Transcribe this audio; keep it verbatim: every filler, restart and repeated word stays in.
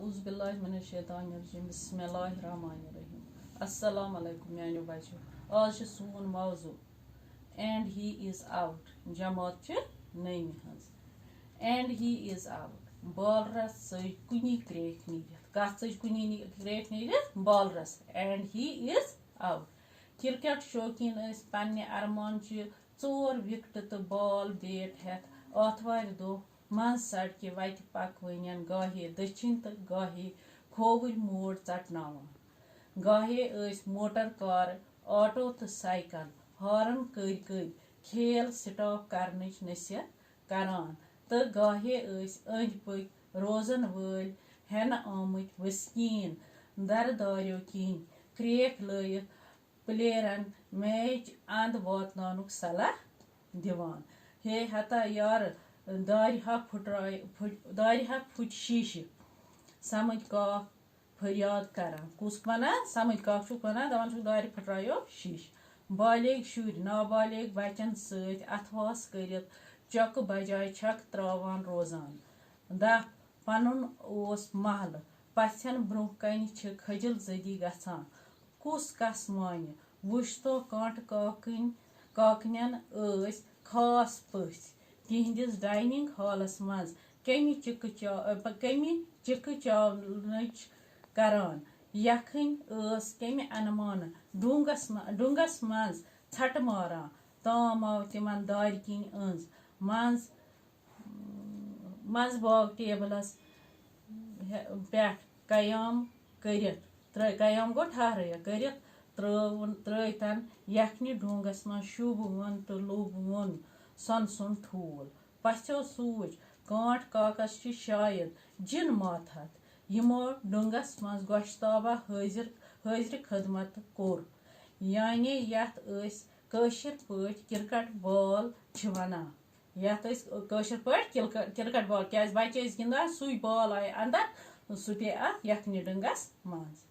اعوذ باللہ من الشیطان الرجیم، بسم اللہ الرحمن الرحیم۔ السلام علیکم میانیو بچو، آز چھُ سون موضوع اینڈ ہی از آؤٹ، جماعت چھِ نٔیمہِ ہٕنٛز۔ And he is out, bowlers ژٔج کُنی کرٛیکھ نیٖرِتھ۔ کتھ ژٔج کُنی نی-، کرٛیکھ نیٖرِتھ؟ Bowlers. And he is out. Cricket شوقیٖن ٲسۍ پننہِ ارمانچہِ ژور وکٹہٕ تہٕ بال بیٹ ہٮ۪تھ آتھوارِ دۄہ منٛز سڑکہِ وتہِ پکوٕنٮ۪ن گاہے دٔچھِنۍ تہٕ گاہے کھووٕرۍ موڑ ژٹناوان۔ گاہے ٲسۍ موٹر کار، آٹو تہٕ سائیکل ہارن کٔرۍ کٔرۍ کھیل سٹاپ کرنٕچ نصیحت کران تہٕ گاہے ٲسۍ أنٛدۍ پٔکۍ روزن وٲلۍ ہٮ۪نہٕ آمٕتۍ وسکیٖن درٕ داریو کِنۍ کرٛیکھ لٲیِتھ پلیئرن میچ اند واتناونُک صلاح دِوان۔ ہے ہتا یارٕ، دارِ ہا پھُٹرایہِ، پھُٹ-، دارِ ہا پھُٹۍ شیٖشہِ۔ سمٕجھ کاکھ فریاد کران۔ کُس وَنان؟ سمٕجھ کاکھ چھُکھ وَنان، دَپان چھُکھ، دارِ پھٕٹرایو شیٖشہٕ۔ بالغ شُرۍ نابالغ بچن سۭتۍ اَتھواس کٔرِتھ چۄکہٕ بجایہِ چھکہٕ ترٛاوان روزان۔ دَپ، پنُن اوس محلہٕ، پژھٮ۪ن برونٛہہ کنہِ چھِ خجل زدی گژھان۔ کُس کس مانہِ؟ وُچھ تو کانٛٹہٕ کاکٕنۍ، کاکنٮ۪ن ٲسۍ خاص پٔژھۍ۔ تِہنٛدِس ڈائننگ ہالس منٛز کمہِ چِکہٕ چا-، کمہِ چِکہٕ چاونٕچ کران۔ یکھٕنۍ ٲس کمہِ انمانہٕ ڈوٗنگس م-، ڈوٗنگس منٛز ژھٹہٕ ماران۔ تام آو تِمن دارِ کِنۍ أنٛز۔ منٛز منٛز باغ ٹیبلس پٮ۪ٹھ قیام کٔرِتھ ترٲ-، قیام گوٚو ٹھہرٲیِتھ کٔرِتھ ترٲوُن، ترٲوتن یکھنہِ ڈوٗنگس منٛز شوٗبہٕ وُن تہٕ لوٗبہٕ وُن سۄنہٕ سُنٛد ٹھوٗل۔ پژھیو سوٗنچ، کانٛٹھ کاکس چھِ شاید جِن ماتحت، یِمو ڈوٗنگس منٛز گۄشتابہ حٲضِر، حٲضرِ خدمت کوٚر۔ یعنی یتھ أسۍ کٲشِر پٲٹھۍ کرکٹ بال چھِ ونان۔ یتھ أسۍ کٲشِر پٲٹھۍ کِلکٹ، کرکٹ بال، کیازِ بچہِ ٲسۍ گِنٛدان، سُے بال آیہِ اندر، سُہ پیٚیہِ اتھ یکھنہِ ڈوٗنگس منٛز۔